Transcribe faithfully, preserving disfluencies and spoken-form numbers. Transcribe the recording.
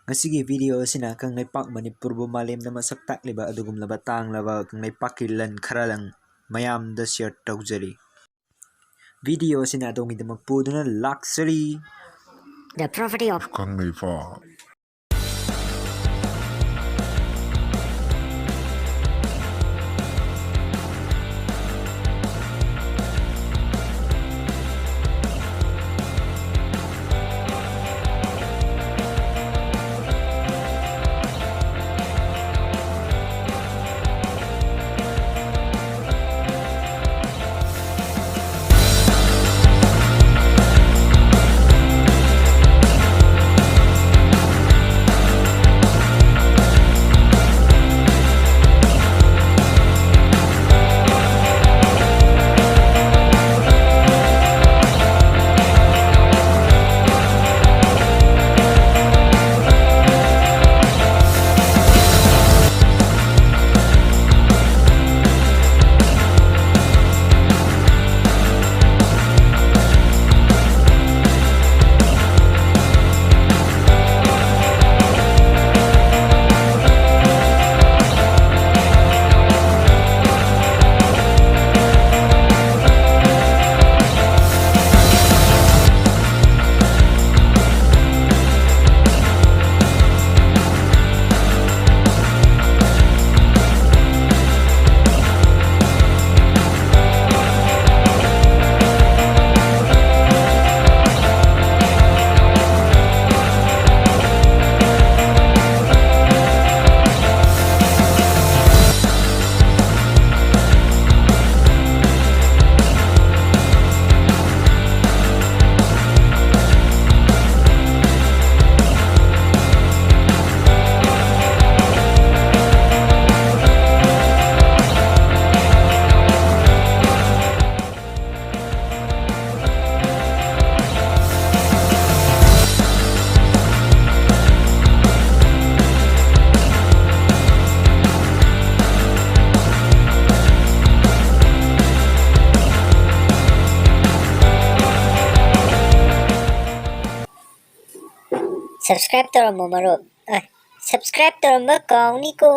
ꯉꯁꯤꯒꯤ video ꯑꯁꯤꯅ ꯀꯪꯂꯩꯄꯥꯛ ꯃꯅꯤꯄꯨꯔꯕꯨ ꯃꯥꯂꯦꯝꯗ ꯃꯁꯛ ꯇꯥꯛꯂꯤꯕ ꯑꯗꯨꯒꯨꯝꯂꯕ ꯇꯥꯡꯂꯕ ꯀꯪꯂꯩꯄꯥꯛꯀꯤ ꯂꯟ ꯈꯔꯗꯪ ꯃꯌꯥꯝꯗ share ꯇꯧꯖꯔꯤ꯫ Video ꯑꯁꯤꯅ ꯑꯗꯣꯝꯒꯤꯗꯃꯛ ꯄꯨꯗꯨꯅ ꯂꯥꯛꯆꯔꯤ꯫ The property of Kangleipak. Subscribe ꯇꯧꯔꯝꯃꯣ ꯃꯔꯨꯞ꯫ ꯑ, subscribe ꯇꯧꯔꯝꯕ ꯀꯥꯎꯅꯤꯀꯣ꯫